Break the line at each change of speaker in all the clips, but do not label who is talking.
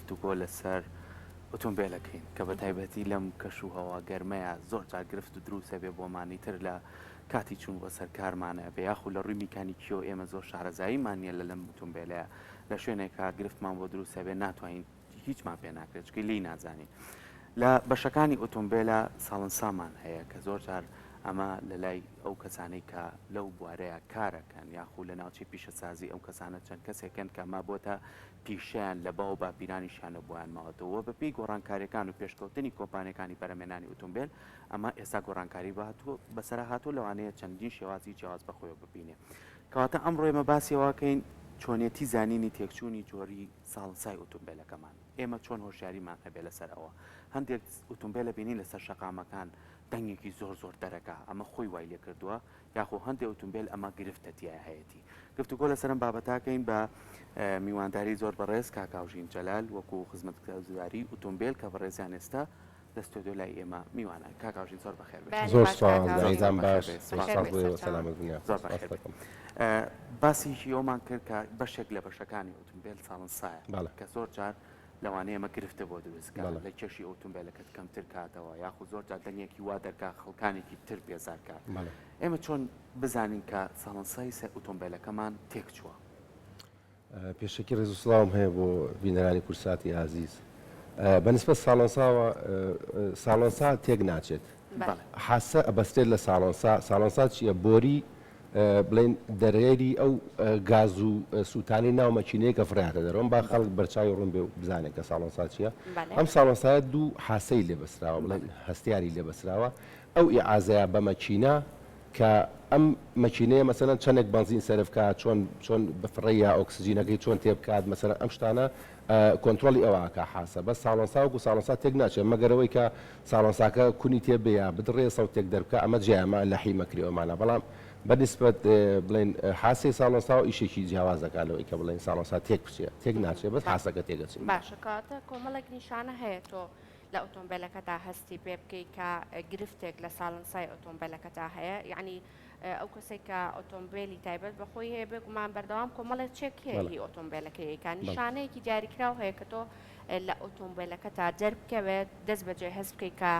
گفتوگۆ لەسەر ئۆتۆمبێلەکەین کە بە تایبەتی لەم کەش و هەوا گەرمەیە زۆر جار گرفت و دروست ئەبێ بۆمانی تر لە کاتی چوون بۆ سەر کارمان ئەبێ یاخو لە ڕووی میکانیکیەوە ئێمە زۆر شارەزاییمان نییە لە لەم ئۆتۆمبێلەیە لە شوێنێکا گرفتمان بۆ دروست ئەبێ ناتوانین هیچمان پێ ناکرێت چونکە لێی نازانین. لە بەشەکانی ئۆتۆمبێلە ساڵنسامان هەیە کە زۆر جار ئەمە لە لای ئەو کەسانەی کە لەو بوارەیە کارەکەن یاخو لە ناوچەی پیشەسازی ئەو کەسانە چەند کەسێکن کە ئەمە بۆتە پیشەیان لە باو باپیرانیشیانەوە بۆیان ماوەتەوە و بەپێی گۆڕانکاریەکان و پێشکەوتنی کۆمپانیەکانی بەرهەمهێنانی ئۆتۆمبێل ئەمە ئێستا گۆڕانکاری بەسەرا هاتووە لەوانەیە چەندین شێوازی جیاواز بەخۆیەوە ببینێ. کەواتە ئەمڕۆ ئێمە باسی ئەوەکەین چۆنیەتی زانینی تێکچوونی جۆری ساڵنسای ئۆتۆمبێلەکەمان ئێمە چۆن هۆشیاریمان هەبێ لەسەر ئەوە هەندێک ئۆتۆمبێلە بینین لەسەر شەقامەکان دەنگێکی زۆر زۆر دەرەکا ئەمە خۆی وای لێکردووە یاخۆ هەندێ ئۆتۆمبێل ئەمە گرفتە تیایا هەیەتی گفتوگۆ لەسەر ئەم بابەتاکەین بە میوانداری زۆر بەڕێز کاک هاوژین جەلال وەکو خزمەتگوزاری ئۆتۆمبێل کە بەڕێزیان ئێستا لە ستۆدیۆ لای ئێمە میوانە کاک هاوژین زۆر بەخێر بێت.
زۆر سوپاس دەنگتان باش سوپاس بۆ ئێوە سەلامەت بن
زۆر بەخێر بێت. باسێکی ئەومان کرد کە بەشێک لە بەشەکانی ئۆتۆمبێل ساڵنسایە کە زۆر جار لەوانەیە ئەمە گرفتە بۆ دروست کات لە کێشی ئۆتۆمبێلەکەت کەمتر کاتەوە یاخود زۆر جار دەنگێکی وا دەرکا خەڵکانێکی تر بێزار کات ئێمە چۆن بزانین کە ساڵنسای سەر ئۆتۆمبێلەکەمان تێکچووە؟
پێشەکی ڕێز و سڵاوم هەیە بۆ بینەرانی کورساتی ئازیز. بە نسبەت ساڵۆنساوە ساڵۆنسا تێک ناچێت. حاسە ئەبەسترێت لە ساڵۆنسا، ساڵۆنسا چییە؟ بۆری بڵێن دەرێری ئەو گاز و سووتانی ناو مەکینەیە کە فڕیاتە دەرەوە با خەڵک بەرچاوی ڕوون بێ و بزانێت کە ساڵۆنسا چییە. ئەم ساڵۆنسایە دوو حاسەی لێ بەستراوە بڵێن هەستیاری لێ بەستراوە ئەو ئیعازەیە بە مەکینە کە ئەم مەکینەیە مەسەلەن چەنێک بەنزین سەرف کا چۆن چۆن بفڕێ یا ئۆکسجینەکەی چۆن تێ بکات مەسەلەن ئەم شتانە کۆنترۆڵی ئەوە ئەکا حاسە بەس ساڵۆنسا وەکو ساڵۆنسا تێک ناچێ مەگەر ئەوەی کە ساڵۆنساکە کونی تێ بێ یا بدڕێ سەوتێک دەربکا ئەمە جیایە ئەمە لەحیم ئەکرێ ئەمانە بەڵام بە نیسبەت بڵێین حاسەی ساڵۆنساوە ئیشێکی جیاواز ئەکا لەوەی کە بڵێین ساڵۆنسا تێک بچێ تێک ناچێ بەس حاسەکە تێک ئەچێ.
باشە کەواتە کۆمەڵێک نیشانە هەیە تۆ لە ئۆتۆمبێلەکەتا هەستی پێ بکەی کە گرفتێک لە ساڵنسای ئۆتۆمبێلەکەتا هەیە یعنی ئەو کەسێک کە ئۆتۆمبێلی تایبەت بە خۆی هەیە بێگومان بەردەوام کۆمەڵێک چێک هەیە هی ئۆتۆمبێلەکەی کە نیشانەیەکی دیاریکراو هەیە کە تۆ لە ئۆتۆمبێلەکەتا دەربکەوێت دەست بەجێ هەست بکەیت کە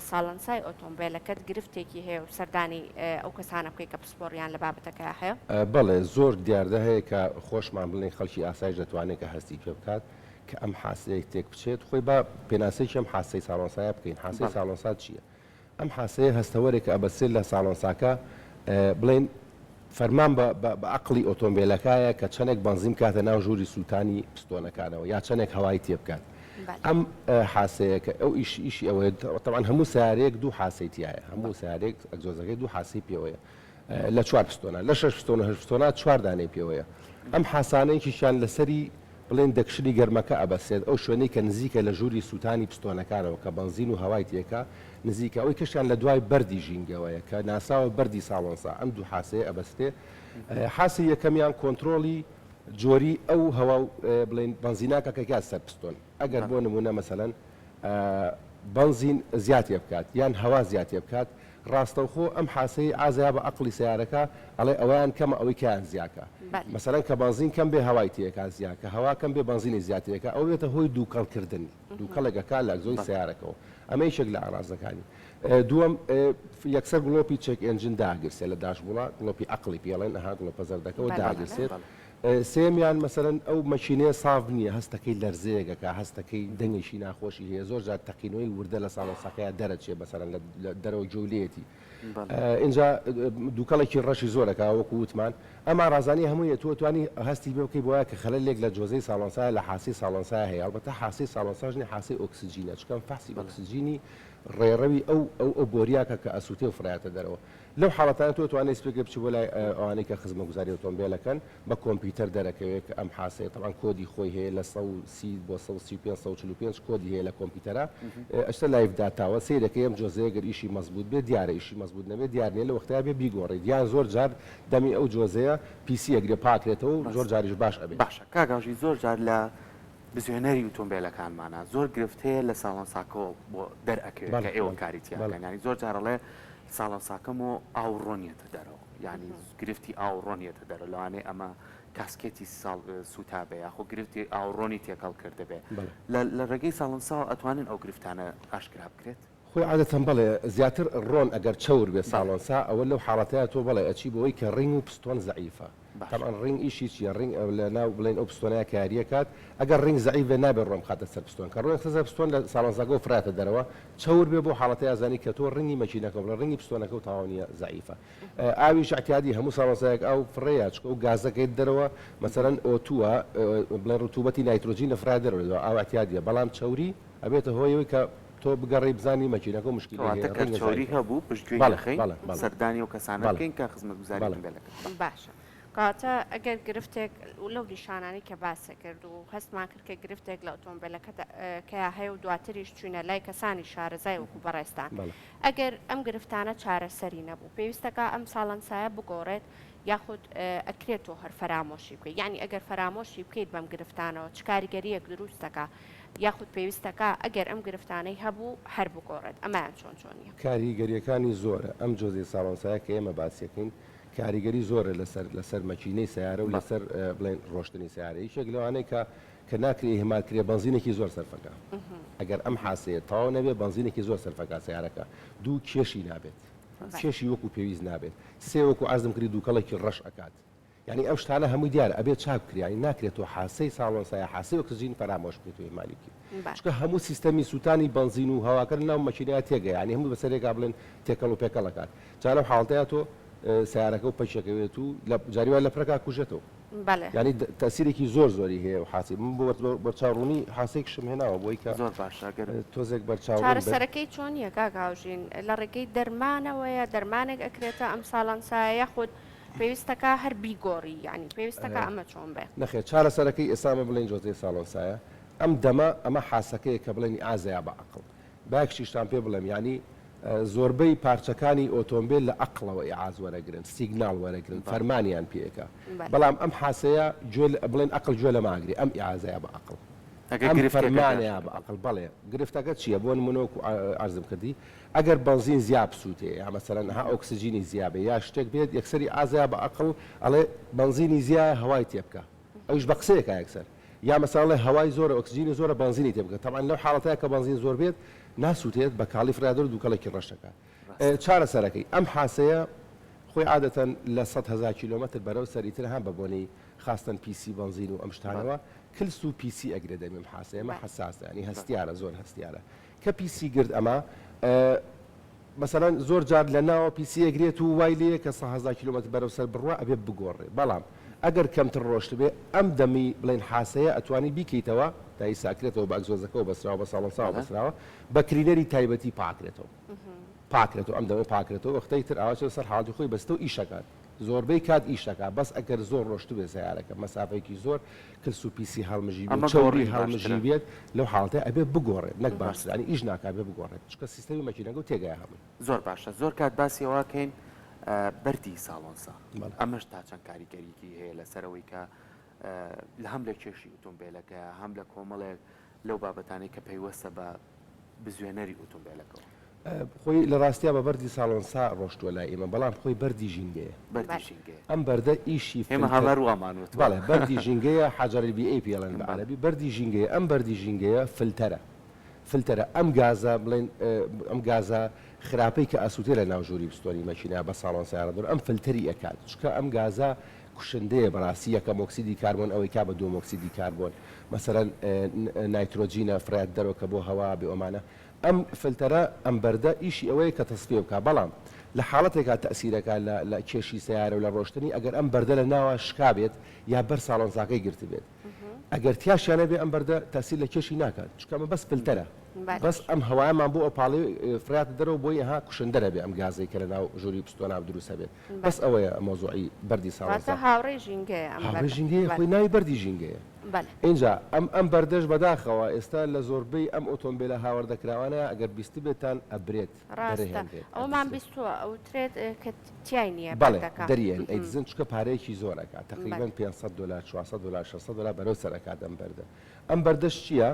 ساڵنسای ئۆتۆمبێلەکەت گرفتێکی هەیە و سەردانی ئەو کەسانە بکەیت کە پسپۆڕیان لە بابەتەکە هەیە.
بەڵێ زۆر دیاردە هەیە کە خۆشمان بڵێین خەڵکی ئاسایش دەتوانێت کە هەستی پێ بکات کە ئەم حاسەیە تێک بچێت خۆی با پێناسەیەکی ئەم حاسەی ساڵۆنسایە بکەین حاسەی ساڵۆنسا چییە؟ ئەم حاسەیە هەستەوەرێکە ئەبەسترێت لە ساڵۆنساکە بڵێین فەرمان بە بە ئەقڵی ئۆتۆمبێلەکایە کە چەندێک بەنزین بکاتە ناو ژووری سووتانی پستۆنەکانەوە یا چەندێک هەوای تێ بکات ئەم حاسەیە کە ئەو ئیش ئیشی ئەوەیە تەبعەن هەموو سەیارەیەک دوو حاسەی تیایە هەموو سەیارەیەک ئەگزۆزەکەی دوو حاسەی پێوەیە لە چوار پستۆنا لە شەش پستۆن و هەشت پستۆنا چوار دانەی پێوەیە ئەم حاسانە یەکێکیان لەسەری بڵێن دەکشنی گەرمەکە ئەبەسێت ئەو شوێنەی کە نزیکە لە ژووری سووتانی پستۆنەکانەوە کە بەنزین و هەوای تێکا نزیکە ئەوی کەشیان لە دوای بەردی ژینگەوەیە کە ناسراوە بەردی ساڵۆنسا ئەم دوو حاسەیە ئەبەستێ حاسی یەکەمیان کۆنترۆڵی جۆری ئەو هەوا و بڵێن بەنزیناکە کە کات سەر پستۆن ئەگەر بۆ نموونە مەسەلەن بەنزین زیاتێ بکات یان هەوا زیاتێ بکات ڕاستەوخۆ ئەم حاسەی ئازا بە ئەقڵی سەیارەکە ئەڵێ ئەوەیان کەمە ئەوەی کەیان زیاکە مەسەلەن کە بەنزین کەم بێ هەوای تێکا زیا کە هەوا کەم بێ بەنزینی زیا تێکا ئەوە بێتە هۆی دووکەڵ کردن دووکەڵێک ئەکا لە ئەگزۆی سەیارەکەوە ئەمە یەکێک لە ئاڕازەکانی دووەم یەکسەر گڵۆپی check engine داگرسێ لە داشبوڵا گڵۆپی ئەقڵی پێڵێن ئەها گڵۆپە زەردەکەوە داگرسێت سێیەمیان مەسەلەن ئەو مەکینەیە ساف نییە هەستەکەی لەرزەیەک ئەکا هەستەکەی دەنگێکی ناخۆشی هەیە زۆر جار تەقینەوەی وردە لە ساڵۆنسەکەیا دەرەچێ مەسەلەن لە دەرەوە گوێو لێیەتی ئینجا دووکەڵێکی ڕەشی زۆر ئەکا وەکو وتمان ئەم ئارازانەی هەمووی تۆ توانی هەستی پێ بکەی بۆیە کە خەلەلێک لە جۆزەی ساڵۆنسایە لە حاسی ساڵۆنسایە هەیە ئەڵبەتە حاسی ساڵۆنساش نیە حاسی ئۆکسجینە چونکە ئەم فەحسی ئۆکسجینی ڕێڕەوی ئەو ئەو ئەو بۆریاکە کە ئەسووتێ و فڕیاتە دەرەوە لەو حاڵەتانە تۆ ئەتوانی سپێکە بچی بۆ لای ئەوانەی کە خزمەگوزاری ئۆتۆمبێل ئەکەن بە کۆمپیوتەر دەرەکەوێ کە ئەم حاسەیە تەبعەن کۆدی خۆی هەیە لە 130 بۆ 135 145 کۆدی هەیە لە کۆمپیوتەرا ئەچتە live data وە سەیرەکەی ئەم جۆزەیە گەر ئیشی مەزبوت بێ دیارە ئیشی مەزبوت نەبێ دیار نیە لە وەختیا بێ بیگۆڕیت یان زۆر جار دەمی ئەو جۆزەیە پیسی ئەگرێ پاکرێتەوە و زۆر جاریش باش ئەبێ.
باشە کاک هاوژین زۆر جار لە بزوێنەری ئوتۆمبێلەکانمانا زۆر گرفت هەیە لە ساڵۆنساکەوە بۆ دەر ئەکەوێت کە ئێوە کاری تیا ئەکەن یانی زۆر جار ئەڵێ ساڵۆنساکەم و ئاو ڕۆنیەتە دەرەوە یانی گرفتی ئاو ڕۆنیەتە دەرەوە لەوانەیە ئەمە. gasket ی ساڵ سووتابێ یاخۆ گرفتی ئاوڕۆنی تێکەڵ کردبێ لە ڕێگەی ساڵنساوە ئەتوانن ئەو گرفتانە ئاشکرا بکرێت؟
خۆی عادەتەن بەڵێ زیاتر ڕۆن ئەگەر چەور بێ ساڵۆنسا ئەوە لەو حاڵەتەیا تۆ بەڵێ ئەچی بۆی کە ring و پستۆن زەعیفە تەبعەن ring ئیشی چیە ring لە ناو بڵێن ئەو پستۆنەیا کە یاریە کات ئەگەر ring زەعیف بێ نابێ ڕۆن بخاتە سەر پستۆن کە ڕۆن خستە سەر پستۆن لە ساڵۆنساکەوە فراتە دەرەوە چەور بێ بۆ حاڵەتەیا زانی کە تۆ ring ی مەکینەکە بڵێ ring ی پستۆنەکەو تەواو نیە زەعیفە ئاویش ئەعتیادی هەموو ساڵۆنسایەک ئاو فڕێیە چونکە ئەو گازەکەی دەرەوە مەسەلەن O two ە بڵێن ڕتوبەتی نایترۆجین لە فرای دەرەوە لەدەوە ئاو ئەعتیادیە بەڵام چەوری ئەبێتە هۆی ئەوەی کە تۆ بگەڕێی بزانی مەکینەکە و مشکیلەی
کەواتە
هەیە
کە
ڕەنگە
چەوری
زەعیفە
هەبوو پشتگوێی
بەڵێ
نەخەین
بەڵێ بەڵێ
سەردانی ئەو کەسانە
بەڵێ
بکەین کە خزمەتگوزاری
بەڵێ.
ئۆتۆمبێلەکە بەڵێ.
باشە کەواتە ئەگەر گرفتێک لەو نیشانانەی کە باست کرد و هەستمان کرد کە گرفتێک لە ئۆتۆمبێلەکەیا هەیە و دواتریش چوینە لای کەسانی شارەزای وەکو بەڕێزتان
بەڵێ.
ئەگەر ئەم گرفتانە چارەسەری نەبوو پێویستەکا ئەم ساڵەنسایە بگۆڕێت یاخود ئەکرێت تۆ هەر فەرامۆشی بکەیت یانی ئەگەر فەرامۆشی بکەیت بەم گرفتانەوە چ کاریگەریەک دروستەکا یاخود پێویستەکا ئەگەر ئەم گرفتانەی هەبوو هەر بگۆڕێت ئەمەیان چۆن چۆنیە؟
کاریگەریەکانی زۆرە ئەم جۆزی ساڵۆنسایە کە ئێمە باسیەکەین کاریگەری زۆرە لەسەر لەسەر مەکینەی سەیارە و لەسەر بڵێن ڕۆشتنی سەیارە یەکێک لەوانەی کە کە ناکرێ ئیهمال کرێ بەنزینێکی زۆر سەرفەکا ئەگەر ئەم حاسەیە تەواو نەبێ بەنزینێکی زۆر سەرفەکا سەیارەکە دوو کێشی نابێت کێشی وەکو پێویست نابێت سێ وەکو عەرزم کردی دووکەڵێکی ڕەش ئەکات یانی ئەم شتانە هەمووی دیارە ئەبێت چاک بکرێ یانی ناکرێت تۆ حاسەی ساڵۆنسا یا حاسەی ئۆکسجین فەرامۆش بکەیت و ئیهمالی بکەیت چونکە هەموو سیستەمی سووتانی بەنزین و هەواکە لە ناو مەکینەیا تێگەیە یانی هەمووی بەسەرێکا بڵێن تێکەڵ و پێکەڵ ئەکات جا لەو حاڵەتەیا تۆ سەیارەکە و پەکێکەوێت و لە جاری وایە لە پرەکا کوژێتەوە
بەڵێ.
یانی تەئسیرێکی زۆر زۆری هەیە و حاسی من بۆ بەرچاو ڕوونی حاسەیەکشم هێناوە بۆی کە
زۆر باشە گەر
تۆزێک بەرچاو ڕوون بن.
چارەسەرەکەی چۆنیە کاک هاوژین لە ڕێگەی دەرمانەوەیە دەرمانێک ئەکرێتە ئەم ساڵەنسایە یاخود پێویستەکا هەر بیگۆڕی یانی پێویستەکا ئەمە چۆن بێ؟
نەخێر چارەسەرەکەی ئێستا ئەمە بڵێین جۆزەی ساڵۆنسایە ئەم دەمە ئەمە حاسەکەیە کە بڵێن ئازەیا بە ئەقڵ با یەک شتیشتان پێ بڵێم یانی زۆربەی پارچەکانی ئۆتۆمبێل لە ئەقڵەوە ئیعاز وەرەگرن سیگناڵ وەرەگرن فەرمانیان پێ ئەکا بەڵام ئەم حاسەیە گوێ بڵێن ئەقڵ گوێ لەمە ئەگرێ ئەم ئیعازەیە بە ئەقڵ
ئەگەر
ئەم
گرفتێکە
فەرمانەیە
داشت
بە ئەقڵ بەڵێ گرفتەکە چییە بۆ نمونە وەکو عەرزم کردی ئەگەر بەنزین زیا بسوتێ یا مەسەلەن ها ئۆکسجینی زیا بێ یا شتێک بێت یەکسەری ئازیا بە ئەقڵ ئەڵێ بەنزینی زیایە هەوای تێ بکە ئەویش بە قسەیەکا یەکسەر یا مەسەلەن ئەڵێ هەوای زۆرە ئۆکسجینی زۆرە بەنزینی تێ بکە تەبعەن لەو حاڵەتەیا کە بەنزین زۆر بێت ناسوتێت بە کاڵی فڕیادەر و دوکەڵێکی ڕەش دەکات چارەسەرەکەی ئەم حاسەیە خۆی عادەتەن لە 100 هەزار کیلۆمەتر بەرەو سەر ئیتر ها بە بۆنەی خاستەن پیسی بەنزین و ئەم شتانەوە کلس و پیسی ئەگرێ دەمی ئەم حاسەیە ئەمە حەساسە یانی هەستیارە زۆر هەستیارە کە پیسی گرت ئەمە مەسەلەن زۆر جار لە ناوە پیسی ئەگرێت و وای لێیە کە 100 هەزار کیلۆمەتر بەرەو سەر بڕوا ئەبێ بگۆڕێ بەڵام ئەگەر کەمتر ڕۆشتبێ ئەم دەمی بڵێن حاسەیە ئەتوانی بیکەیتەوە تا ئیستا ئەکرێتەوە بە ئەگزۆزەکەوە بەسراوە بە ساڵۆنساوە بەسراوە بە cleaner ی تایبەتی پاکرێتەوە پاکرێتەوە ئەم دەمە پاکرێتەوە وەختەی تر ئاوا چێتە سەر حاڵەتی خۆی بەستەوە ئیشەکات زۆربەی کات ئیش دەکات بەس ئەگەر زۆر ڕۆشتبێ سەیارەکە مەسافەیەکی زۆر کلس و پیسی هەڵمژی بێت
ئەمە
چەوری
گۆڕین
هەڵمژی
باشترە.
بێت لەو حاڵەتەیا ئەبێ بگۆڕێت نەک باشتر
ڕاستە.
یانی ئیش ناکا ئەبێ بگۆڕێت چونکە سیستەمی مەکینەکە و تێگایە هەمووی.
زۆر باشە زۆر کات باسی ئەوە کەین بەردی ساڵۆنسا
بەڵێ.
ئەمەش تا چەند کاریگەریی هەیە لەسەر ئەوەی کە لە هەم لە کێشی ئوتومبێلەکە هەم لە کۆمەڵێک لەو بابەتانەی کە پەیوەستە بە بزوێنەری ئوتومبێلەکەوە.
خۆی لە ڕاستیا بە بەردی ساڵۆنسا ڕۆشتووە لای ئێمە بەڵام خۆی بەردی ژینگەیە.
بەردی ژینگەیە.
ئەم بەردە ئیشی
ئێمە
فلتەر.
هەر وامان وتووە.
بەڵێ بەردی ژینگەیە حجر البیئە پێی ئەڵێن بە
بەڵێ.
عەرەبی بەردی ژینگەیە ئەم بەردی ژینگەیە فلتەرە فلتەرە ئەم گازە بڵێن ئەم گازە خراپەی کە ئەسوتێ لە ناو ژووری پستۆنی مەکینە بە ساڵۆن سەیارە دەر ئەم فلتەری ئەکات چونکە ئەم گازە کوشندەیە بەڕاستی یەکەم ئۆکسیدی کاربۆن ئەوەی کا بە دووەم ئۆکسیدی کاربۆن مەسەلەن نایترۆجینە فڕیات دەرەوە کە بۆ هەوا بێ ئەمانە ئەم فلتەرە ئەم بەردە ئیشی ئەوەیە کە تەسفیە بکا بەڵام لە حاڵەتێکا تەئسیرەکا لە لە کێشی سەیارە و لە ڕۆشتنی ئەگەر ئەم بەردە لە ناوا شکابێت یا بەر ساڵۆنساکەی گرتبێت ئەگەر تیاشیا نەبێ ئەم بەردە تەئسیر لە کێشی ناکات چونکە ئەمە بەس فلتەرە بەس ئەم هەوایەمان بۆ ئەپاڵێ فڕیاتە دەرەوە بۆی ئەها کوشندە نەبێ ئەم گازەی کە لە ناو ژووری پستۆنا دروست هەبێت بەس ئەوەیە مەوزوعی بەردی
واتە
ساڵۆنسا.
هاوڕێی ژینگەیە ئەم
هاوڕێی
بەردە.
ژینگەیە خۆی ناوی بەردی ژینگەیە.
بەلێ.
ئینجا ئەم ئەم بەردەش بەداخەوە ئێستا لە زۆربەی ئەم ئۆتۆمبێلە هاوردەکراوانە ئەگەر بیستبێتان ئەبرێت
ڕاستە
دەرەهێنرێت
ئەوەمان
ئەدزرێت.
بیستووە ئەوترێت کە تیای نییە
بەڵێ
بەردەکە.
دەریەن ئەیدزن چونکە پارەیەکی زۆر ئەکات
بەلێ.
تەقریبەن 500 دۆلار 400 دۆلار 600 دۆلار بەرەو سەر ئەکات ئەم بەردە. ئەم بەردەش چییە؟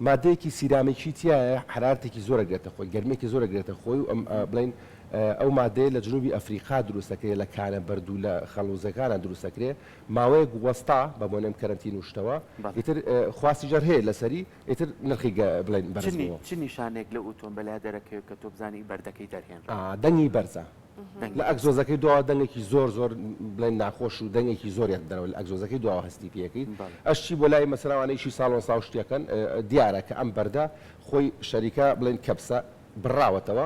مادەیەکی سیرامیکی تیایە حەرارەتێکی زۆر ئەگرێتە خۆی گەرمیەکی زۆر ئەگرێتە خۆی و ئەم بڵێین. ئەو مادەیە لە جنوبی ئەفریقا دروست ئەکرێ لە کانە بەرد و لە خەڵوزەکانا دروست ئەکرێ ماوەیەک وەستا بە بۆنەی ئەم کەرەنتین و شتەوە ئیتر خواستی جار هەیە لەسەری ئیتر نرخی گە بڵێن بەرز بووە.
چ نیشانەیەک لەو ئۆتۆمبێلە دەرەکەوێت کە تۆ بزانی بەردەکەی دەرهێنرا؟
دەنگی بەرزە لە ئەگزۆزەکەی دواوە دەنگێکی زۆر زۆر بڵێن ناخۆش و دەنگێکی زۆر یەت دەرەوە لە ئەگزۆزەکەی دواوە هەستی پێ ئەکەیت ئەشچی بۆ لای مەسەلەن ئەوانەی ئیشی ساڵۆنسا و شتەکەن دیارە کە ئەم بەردە خۆی شەریکە بڵێن کەپسە بڕاوەتەوە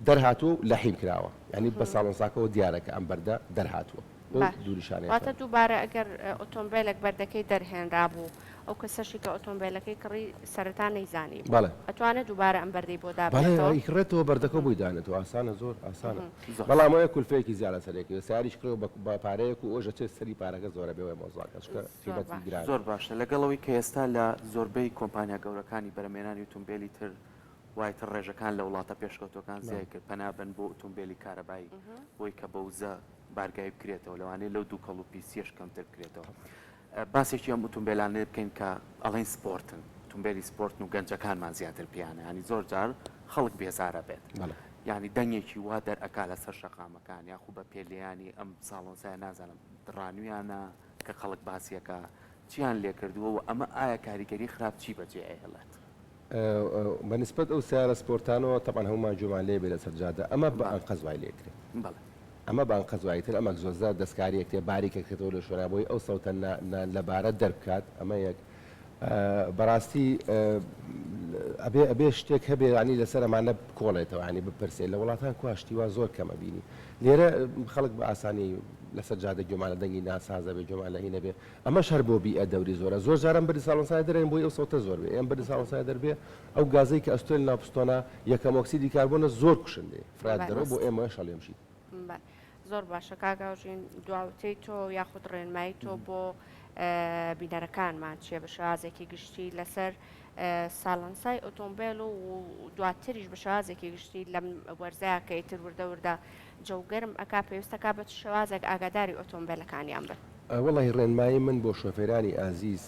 دەرهاتووە و لەحیم کراوە یانی بە ساڵۆنساکەوە دیارە کە ئەم بەردە دەرهاتووە بەو
باش
دوو نیشانەیە
واتە
فەرموو.
دووبارە ئەگەر ئۆتۆمبێلێک بەردەکەی دەرهێنرابوو ئەو کەسەشی کە ئۆتۆمبێلەکەی کڕی سەرەتا نەیزانیبوو
بەڵێ.
ئەتوانێ دووبارە ئەم بەردەی بۆ
بەڵێ
دابنێتەوە؟
ئەیکڕێتەوە بەردەکەو بۆی دانێتەوە ئاسانە زۆر ئاسانە
زۆر.
بەڵام ئەوەیە کولفەیەکی زیاد لەسەر یەکەوێ سەیاریش کڕیەوە بە بە پارەیەک و ئەوش ئەچێت سەری پارەکە زۆرە بێ وەیە مەوزوعەکە چونکە
زۆر
قیمەتی
باش.
گرانە.
زۆر باشە لەگەڵ ئەوەی کە ئێستا لە زۆربەی کۆمپانیا گەورەکانی بەرەمێنانی ئوتومبێلی تر وای تر ڕێژەکان لە وڵاتە پێشکەوتووەکان زیای کرد پەنا بەن بۆ ئوتومبێلی کارەبایی بۆی کە بە وزە بارگاوی بکرێتەوە لەوانەیە لەو دووکەڵ و پیسیەش کەمتر بکرێتەوە باسێکی ئەم ئوتومبێلانە بکەین کە ئەڵێن سپۆرتن ئوتومبێلی سپۆرتن و گەنجەکانمان زیاتر پیانە ینی زۆر جار خەڵک بێزارە بێت ینی دەنگێکی وا دەرئەکا لەسەر شەقامەکان یاخو بە پێلیانی ئەم ساڵۆنسایە نازانم دڕانویانە کە خەڵک باسیەکە چیان لێکردووە و ئەمە ئایا کاریگەری خراپ چی بەجێ ئەهێڵێت؟
بە نیسبەت ئەو سەیارە سپۆرتانەوە تەبعەن هەموومان گوێمان لێ بێ لەسەر جادە ئەمە بە ئەنقەست وای لێ کرێت ئەمە بە ئەنقەست وای تر ئەم ئەگزۆزە دەستکاری ئەکرێ باریک ئەکرێتەوە لە شوێنا بۆی ئەو سەوتە نا نا لەبارە دەربکات ئەمە یەک بەڕاستی ئەبێ ئەبێ شتێک هەبێ ینی لەسەر ئەمانە بکۆڵێتەوە ینی بپرسێ لە وڵاتان کوا شتی وا زۆر کەمە بینی لێرە خەڵک بە ئاسانی لەسەر جادە گوێمان لە دەنگی ناسازە بێ گوێمان لە هینە بێ ئەمەش هەر بۆ بیئە دەوری زۆرە زۆر جار ئەم بەردی ساڵۆنسایە دەرێن بۆی ئەو سەوتە زۆر بێ ئەم بەردی ساڵۆنسایە دەربێ ئەو گازەی کە ئەستوێن ناو پستۆنە یەکەم ئۆکسیدی کاربۆنە زۆر کوشندەیە فرات دەرەوە بۆ ئێمە شەڵێمشی.
زۆر باشە کاک هاوژین دواوتەی تۆ یاخود ڕێنمایی تۆ بۆ بینەرەکانمان چیە بە شێوازێکی گشتی لەسەر ساڵنسای ئۆتۆمبیل و دواتریش بە شێوازێکی گشتی لەم وەرزەیە کە ئیتر وردە وردە جەو گەرم ئەکا پێویستەکا بە چ شێوازێک ئاگاداری ئۆتۆمبێلەکانیان بن؟
وەڵاهی ڕێنمایی من بۆ شۆفێرانی ئازیز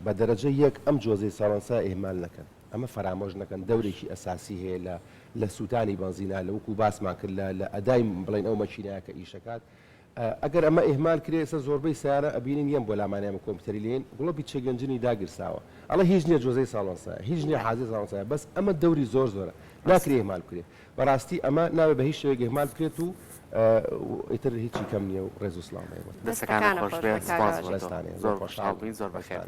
بە دەرەجە یەک ئەم جۆزەی ساڵەنسا ئیهمال نەکەن ئەمە فەرامۆش نەکەن دەورێکی ئەساسی هەیە لە لە سوتانی بەنزینا لە وەکو باسمان کرد لە لە ئەدای بڵێن ئەو مەکینەیە کە ئیشەکات ئەگەر ئەمە ئیهمال کرێ ئێستا زۆربەی سەیارە ئەبینین یەم بۆ لامان ئێمە کۆمپیوتەری لێین گڵۆپی check engine ی داگیرساوە ئەڵێ هیچ نییە جۆزەی ساڵۆنسایە هیچ نییە حازی ساڵۆنسایە بەس ئەمە دەوری زۆر زۆرە ناکرێ ئیهمال بکرێ بەڕاستی ئەمە نابێ بە هیچ شێوەیەک ئیهمال بکرێت و ئیتر هیچی کەم نییە و ڕێز و سڵاوم هەیە بۆتان.
دەستەکانت
دەستەکانت
خۆش
خۆش
بێت
بێ کاک
سپاس
ئاژین.
بۆ تۆ
دەستانێ
زۆر
زۆر
خۆشحاڵ
خۆشحاڵ
بووین زۆر بەخێر.